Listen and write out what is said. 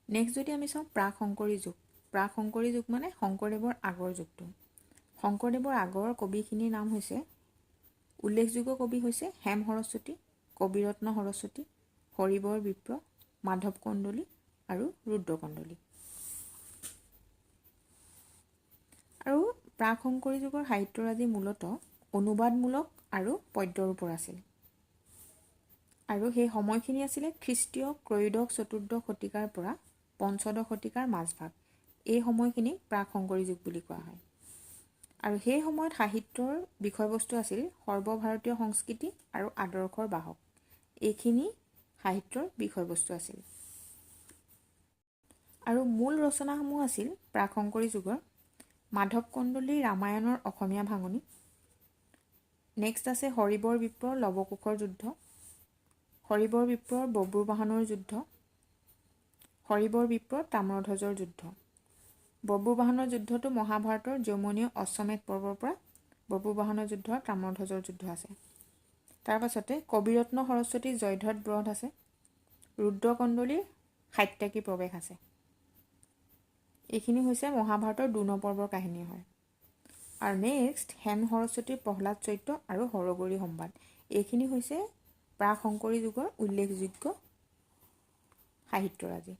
Next যদি আমি চাওঁ প্ৰাক শংকৰী যুগ। প্ৰাক শংকৰী যুগ মানে শংকৰদেৱৰ আগৰ যুগটো। শংকৰদেৱৰ আগৰ কবিখিনিৰ নাম হৈছে, উল্লেখযোগ্য কবি হৈছে হেম সৰস্বতী, কবিৰত্ন সৰস্বতী, হৰিবৰ বিপ্ৰ, মাধৱ কন্দলী আৰু ৰুদ্ৰ কন্দলী। আৰু প্ৰাক শংকৰী যুগৰ সাহিত্যৰাজি মূলতঃ অনুবাদমূলক আৰু পদ্যৰ ওপৰ আছিল। আৰু সেই সময়খিনি আছিলে খ্ৰীষ্টীয় ত্ৰয়োদশ চতুৰ্দশ শতিকাৰ পৰা পঞ্চদশ শতিকাৰ মাজভাগ। এই সময়খিনিক প্ৰাক শংকৰী যুগ বুলি কোৱা হয়। আৰু সেই সময়ত সাহিত্যৰ বিষয়বস্তু আছিল সৰ্বভাৰতীয় সংস্কৃতি আৰু আদৰ্শৰ বাহক। এইখিনি সাহিত্যৰ বিষয়বস্তু আছিল। আৰু মূল ৰচনাসমূহ আছিল প্ৰাক শংকৰী যুগৰ মাধৱ কন্দলীৰ ৰামায়ণৰ অসমীয়া ভাঙনি। নেক্সট আছে হৰিবৰ বিপ্ৰৰ লৱকুশৰ যুদ্ধ, হৰিবৰ বিপ্ৰৰ বব্ৰুবাহনৰ যুদ্ধ, হৰিবৰ বিপ্ৰৰ তাম্ৰধ্বজৰ যুদ্ধ। বব্ৰুবাহনৰ যুদ্ধটো মহাভাৰতৰ যমনীয় অশ্বমেধ পৰ্বৰ পৰা বব্ৰুবাহনৰ যুদ্ধ আৰু তাম্ৰধ্বজৰ যুদ্ধ আছে। তাৰ পাছতে কবিৰত্ন সৰস্বতীৰ জয়ধ্বজ ব্ৰধ আছে, ৰুদ্ৰ কন্দলীৰ সাত্যাকী প্ৰৱেশ আছে। এইখিনি হৈছে মহাভাৰতৰ দ্ৰোণ পৰ্বৰ কাহিনী হয়। আৰু নেক্সট হেম সৰস্বতীৰ প্ৰহ্লাদ চৰিত্ৰ আৰু হৰগৌৰী সম্বাদ। এইখিনি হৈছে প্ৰাক শংকৰী যুগৰ উল্লেখযোগ্য সাহিত্যৰাজি।